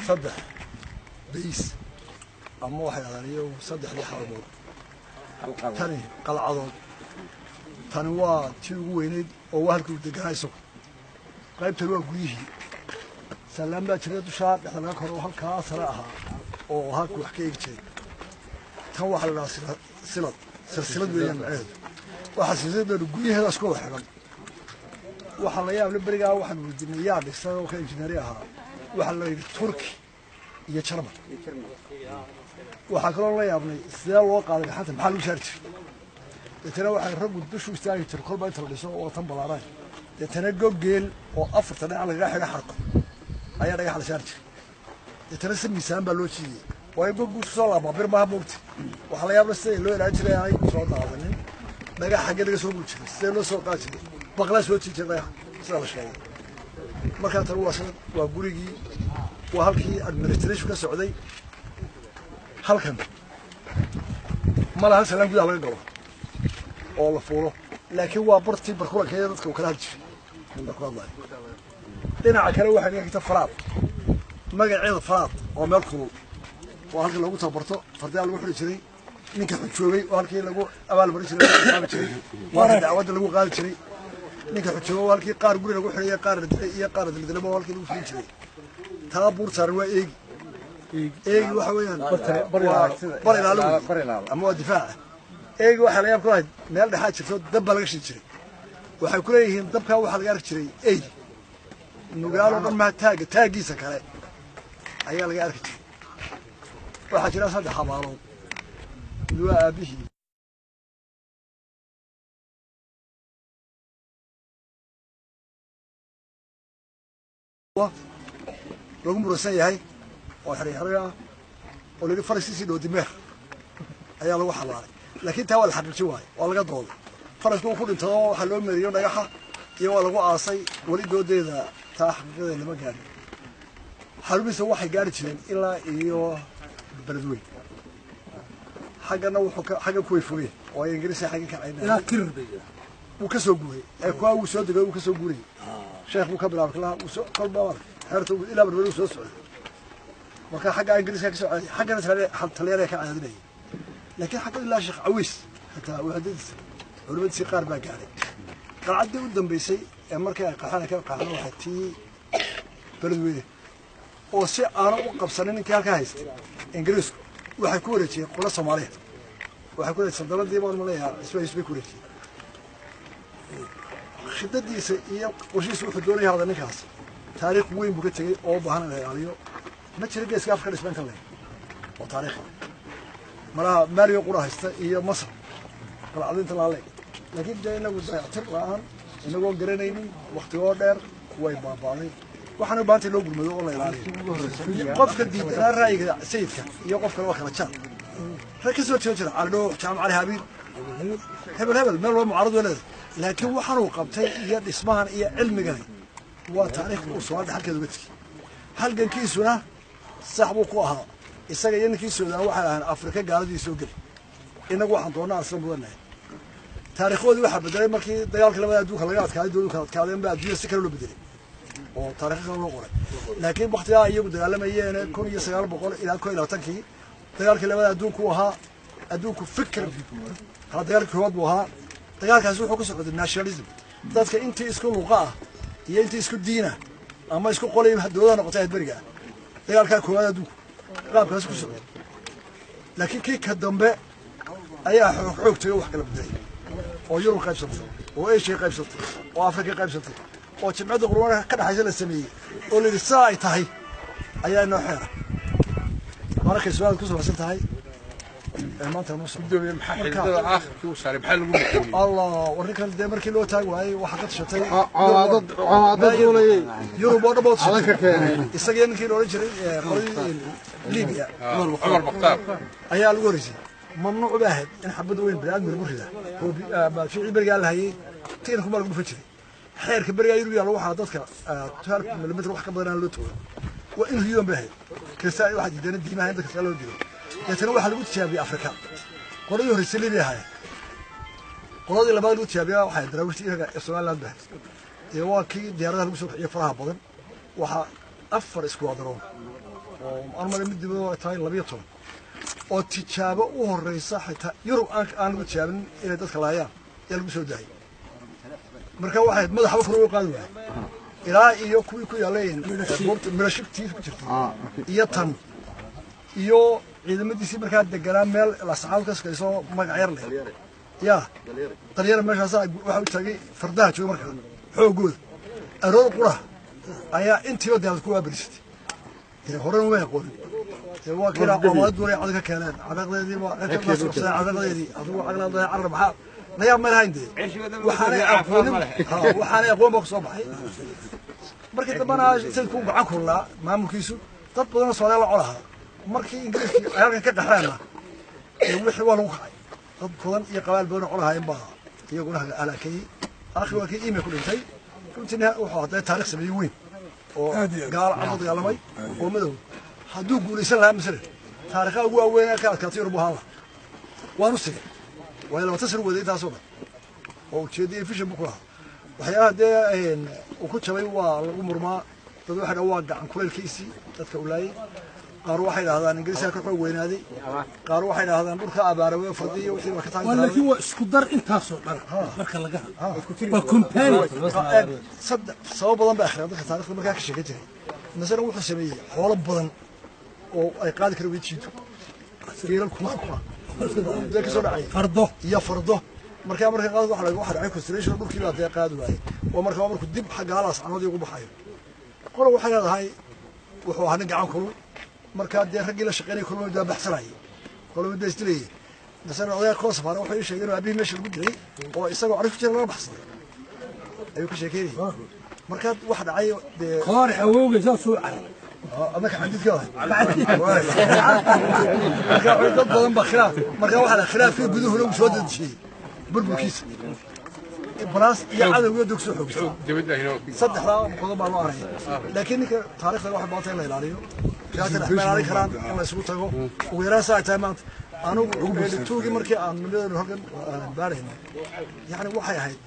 Saddex bays ama waxay dhahdaan iyagu saddexdii xarumood, tani qalcadood. Tani waa tii ugu weyneyd oo waa halkii uu deganaa isagu. Qaybtani waa guryihii. Sallaan baa jiray dushaa dhexda laga koro oo halkaa sare ahaa oo halku wax ka eegi jiray. Tan waxaa la dhahaa silad, silsilad weeyaan macnaheedu. Waxaa silsiladeedu guryaheeda isku wada xidhan. Waxaa la yaable berigaa waxaan weydiinay yaa dhisay oo ka injineeri ahaa. Waxaa la yidhi Turki iyo Jarmal. Waxaa kaloo la yaabnay sidee loo qaaday gaxanta, maxaa lagu saari jiray? Deetana waxay raggu dushu istaagi jiray kolba inta la dhiso oo tan balaaraan. Deetana gogeel oo afarta dhinac lagaga xidho xarko ayaa dhagax la saari jiray. Deetana si miisaan baa loo jiidiyey, waayo goggu isku soo laabaa, bir maaha moogta. Waxaa la yaabla sida loo ilaalin jiray aanay soo daadanin. Dhagax xaggee laga soo guri jiray? Sidee loo soo qaadi jiray? Baqlaa soo jiidi jiray dhagax sida la sheegay. Markaa tan waa sanad, waa gurigii, waa halkii administration ka socday. Halkan ma laha salaan gudaha laga galo oo la fuulo, laakiin waa bartii barkulankeeda dadka uu kala hadli jiray markuu hadlayo. Dhinaca kale waxay naga xigta Faraad, magaceeda Faraad oo meel kulul oo halkii lagu tababarto fardaha lagu xidhi jiray. Ninka xujoogay oo halkii lagu abaalmarin jiray, lagu qaadi jiray, waa halkii dacwadda lagu qaadi jiray. Ninka xujoogay oo halkii qaar guri lagu xidhay, qaar la dilay iyo qaar la dildilaba, oo halkii lagu fulin jiray. Taa buur saaran waa Eegi. Eegi waxa weeyaan bar ilaalo ama waa difaaca. Eegi waxaa la yaab ku lahayd meel dhexaa jirto dab baa laga shidi jiray. Waxay ku leeyihiin dabkaa waxaa laga arki jiray ey nugaaloo dhan maha, taagga taaggiisa kale ayaa laga arki jiray. Waxaa jira saddex xabaalood. Mid waa aabihii lagu muransan yahay oo xerixero ah oo la yidhi faraskiisii dhoodimeer ayaa lagu xabaalay, laakiin taa waa la xaqiijin waayo, waa laga dooday. Farasku uu ku dhintay oo waxaa loo meeriyo dhagaxa iyo waa lagu aasay, weli doodeeda taa xaqiiqadeeda lama gaadhin. Xarumihiisa waxay gaari jireen ilaa iyo Beledweyn. Xaggana wuxuu ka xagga kuway fogeen oo ay Ingiriiska xagga ka caynayeen wuu ka soo guuray ee kuwaa wuu soo degay, wuu ka soo guurayay. Sheekh buu ka bilaabay kalaha wuu soo kolba xeerta ilaa Berberi wuu soo socday. Marka xagga Ingiriiska ka soo caaday, xaggana Talyaaniga ka caadinayay, laakiin xagga ilaa Sheekh Cawiis xitaa wadaadadiisa culimadiisii qaar baa gaadhay. Qalcaddii u dambeysay ee markii ay qaxaan ka qaxaan waxay tii Beledweyne oo si aanu u qabsanin ninkii halkaa haystay Ingiriisku waxay ku wareejiyeen qola Soomaaliya. Waxay ku wareejiyeen sandaladii baan maleeyaa Ismaaciil bay ku wareejiyeen. Khidadiisa iyo qorshihiisa wuxuu doonaya hada ninkaas taariikh weyn buu ka tegey oo u baahan in la ilaaliyo. Ma jira geeska Afrika dhisma inta leeg oo taariikh malaha Maaliyo qura haysta iyo Masar qalcadinta laaleeg, laakiin dee inagu dayactir la-aan inagoo garanaynin waktigoo dheer way baaba'day. Waxaana u baahantay loo gurmado oo la ilaaliyo. Qofka diidanaa ra'yiga sayidka iyo qof kale waa kala jaar. Rag ka soo jeeda jira Cali Dhoox, Jaamac Cali Habiib, hebel hebel, meel walba mucaarad way leedahay, laakiin waxaanuu qabtay iyo dhismahan iyo cilmigani waa taariikh uu Soomaalida xalkeeda uga tegey. Halgankiisuna sax buu ku ahaa. Isaga iyo ninkii Suudaan waxay ahaan Afrika gaaladii soo geli, innagu waxaan doonnaa asla mudannahay. Taariikhdoodii waxaa bedelay markii dagaalkii labada adduunka laga adkaaday, dowladu kala adkaadeen baa adduunya si kale loo bedelay oo taariikh kale loo qoray. Laakiin waktigaa iyagu dagaalamayeen 1900 ilaa 21-kii dagaalkii labada adduunku ahaa adduunku fikir ha dagaalkii koowaad buu ahaa. Dagaalkaasi wuxuu ku socday nationalism, dadka intii isku luqa ah iyo intii isku diina ama isku qolay dowladaha noqotay ahayd beriga ah. Dagaalkaa koowaad adduunku qaabkaasi ku socday, laakiin kii ka dambe ayaa xoog xoog tegay, wax kala bedelay oo Yurub qaybsatay oo Asia qaybsatay oo Afrika qaybsatay oo jimcadda qurbaanka ka dhexaysa la sameeyey oo la yidhi sidaa ay tahay ayaa inoo xeera. Markay su-aal ku saabsan tahay ee maanta noo socdo. Gudoomiye, maxaa xididada aakhirkii u saaray? Maxaa lagu maqooniyey? Allah, warninkan dee markii loo taag waayey waxaa ka tashatay colaadad duulayay Yurub oo dhan baa calanka tashatay keenay isaga iyo ninkii la odhan jiray qoladii Libiya Cumar Mukhtaar ayaa lagu horeysay. Mamnuuc ba ahayd in xabad weyn biniaadmi lagu ridaa oo ficil berigaa la hayay tiinka baa lagu dhufan jiray. Xeerka berigaa Yurub yaalla waxaa dadka 12 milimitr wax ka badan aan loo toogan, waa in human bay ahayd. Kristaan waxaa diidana diimaha in dadka kale loo dilo. Deetana waxaa lagu tijaabiyey Afrika. Qoladii horreysay Libiya ahaayeen, qoladii labaad lagu tijaabiya waxay daraawiishta iyaga ee Somaliland bay ahayd. Dee waa kii diyaaradaha lagu soo kiciyey faraha badan. Waxaa afar iskuwadroon oo aan maray mid dibadoo ay tahay 12 oo tijaabo u horeysa xitaa Yurub aan lagu tijaabin inay dadka laayaan yaa lagu soo daayay. Marka waxay madaxba kor uga qaadi waayeen ilaa iyo kuwii ku yaaleen goobta mirashigtiisa ku jirta iyo tan iyo ciidamadiisii markaa deganaa meel lascaad ka sokayso magac yar leh yaa dalyar meeshaasaa waxa u taagay fardaha jooga markaa xoogooda aroor qura ayaa intiiba diyaarad ku waabarisatay. Horena uma aqoonin waa kii qoomada duulay cad ka keeneen cabeeqdeedii waa cabeeqdeedii adigu caqlaada carab maxaa layaa ma lahayn dee waxaanay aqoonin waxaanay aqoon baa kusoo baxay. Markii dambana sayidku gacan kulaa maamulkiisu dad badanoo Soomaaliya la colahaa markii Ingiriiskii ay halkan ka qaxeenna wixii waa lagu kacay dad badan iyo qabaal badan oo colahaayeen baa iyaguna halaakeeyey. Aakhir waa kii iimay ku dhintay runtiina wuxuu hadday taariikh sameeyey weyn oo gaal cad u dagaalamay oo madow hadduu guulaysan lahaa masalan taariikhaha ugu waaweyn ee ka adkaatay Yurub ahaan lahaa waanu sigay waayo 20 sano waday intaasoo dhan oo ujeedda iyo fishan buu ku lahaa. Waxyaalaha dee uu ku jabay waa lagu murmaa dad waxay dhahaan waa gacan kulaylkiisii dadka u laayay qaar waxay dhahdaan Ingiriiska ka xoog weynaaday qaar waxay dhahdaan dhulka abaaraway fardi iyo wixii ka taagay laakiin waa isku dar intaas oo dhan marka laga hadlo waa companion saddex sabab badan baa akhriya dadka taariikhda markaa ka sheekay jiray. Masalan wuxuu sameeyey xoolo badan oo ay qaadi kara wejiidu geelal kuma dee ka soo dhacay fardo iyo fardo markaa marka qaad waxa lagu dhacay constellation dhulkii baa dee qaadi waayey oo markaa markuu dib xagga halaas canoodii ugu baxayo qolo waxay leedahay wuxuu ahaa nin gacan kulul markaa dee raggii la shaqeynayay kulma mid baa baxsanayay kulma mid baa isdilayay. Masalan odayga Koosafar wuxuu ii sheegay inuu aabihii meesha lagu dilay oo isagoo carif ku jira laga baxsaday ayuu ka sheekeynayay. Markaa wax dhacay dee koor awowgay saasuu cararay ama ka xadidka markaa dad badan baa khilaaf markaa waxaa la khilaafkii guduhuna uu soo dedejiyey burburkiisa balaas iyo cadowga dog soo xoogistay saddexdaa qodob baa loo araya. Laakiin ninka taariikhda waxay baantay in la ilaaliyo ma ilaalin karaan in la isugu tago ugu yaraan saa ay tahay maanta. Anigu tuugii markii aan midnimada halkan baarayna yani waxay ahayd.